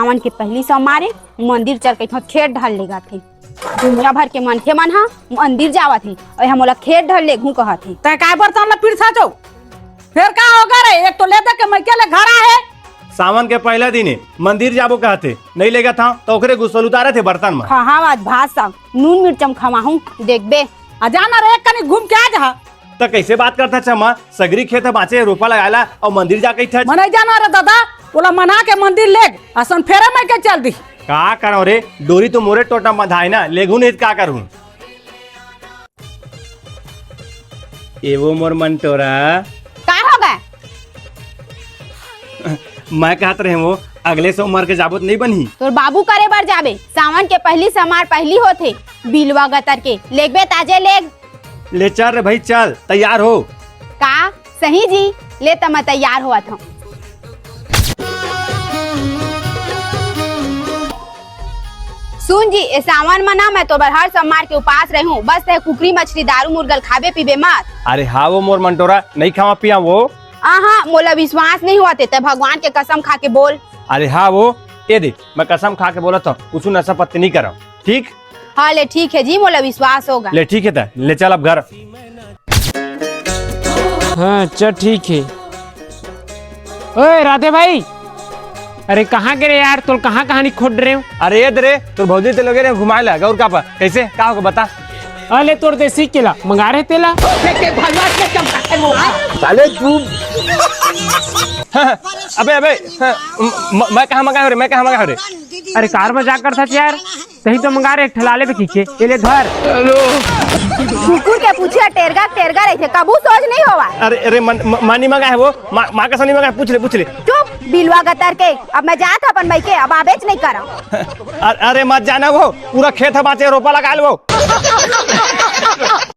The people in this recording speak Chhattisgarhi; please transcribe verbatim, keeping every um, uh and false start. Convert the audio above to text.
सावन के पहली सोमवार ए, मंदिर चल के खेत डहर लेगथे। दुनिया भर के मनखे मन ह मंदिर जावत हे, अउ एहा मोला खेत डहर लेगहूं कहत हे। तैं काय बर्तन ला पीटथस ओ? फेर का होगे रे? एक तो ले दे के मइके ले घर आहे। सावन के पहला दिन ए, मंदिर जाबो कहत हे, नइ लेगत हंव, त ओकरे गुस्सा ल उतारत हे बर्तन म। खवाहूं आज भात साग, नून मिर्च म खवाहूं, देखबे। आ जा ना रे, एक कनी घूम के आ जा। त कइसे बात करथस अम्मा? सगरी खेत ह बांचे, रोपा लगाय ला अउ मंदिर जा कहिथस। मैं नइ जानंव रे ददा, ओला मना के मंदिर लेग, असन फेर मइके चल दिही। का करंव रे, डोरी तो मोरे टोंटा म बंधाय ना, लेगहूं नहीं त का करहूं? ए वो मोर मंटोरा। का होगे? मैं कहत रहेंव वो, अगले सोमवार के जाबो त नइ बनही? तोर बाबू करे बर जाबे, सावन के पहली सोमवार पहली होथे, बिलवा गतर के, लेगबे त आजे लेग। ले चल रे भई, चल, तैयार हो। का? सही जी, ले त मैं तैयार होवत हंव। सुन जी, ए सावन म ना मैं तोर बर हर सोमवार के उपास रहूं, बस तैं कुकरी, मछली, दारू, मुर्गा ल खाबे पीबे मत। अरे हाँ वो मोर मंटोरा, नइ खावां पियां वो। आहा, मोला विश्वास नइ होवत हे, तैं भगवान के कसम खा के बोल। अरे हाँ वो, ए दे, मैं कसम खा के बोलत हंव, कुछू नशा पत्ती नइ करंव, ठीक? हाँ ले ठीक हे जी, मोला विश्वास होगे। ले ठीक हे त, ले चल अब घर। हाँ, चल ठीक हे। ओए राधे भाई, अरे कहाँ गे रे यार, तोर कहाँ कहानी खोट रहे हो? अरे ए दे रे, तोर भौजी ते लगे रे घुमाय ला, गौर का पर, कइसे, का होगे बता? अले तोर देसी केला, मंगा रहे तेला। साले तू। अबे, अबे, म-, म-, मैं कहाँ मंगाय हों रे, मैं कहाँ मंगाय हों रे? अरे कार म जाकर था यार, तहीं तो मंगा रहे, एक ठला लेबे कहिके, ए ले धर। कुकुर के पूछे टेरगा, टेरगा रहिथे, कभू सोझ नइ होवय। अरे, अरे, मन, म-, माँ नइ मंगाय हे वो, माँ, माँ कसम नइ मंगाय हे, पूछ ले, पूछ ले। चुप, बिलवा गतर के, अब मैं जात हंव अपन मइके, अब आबेच नइ करंव। अरे, अरे, मत जा ना वो, पूरा खेत ह बांचे, रोपा लगाय ले वो।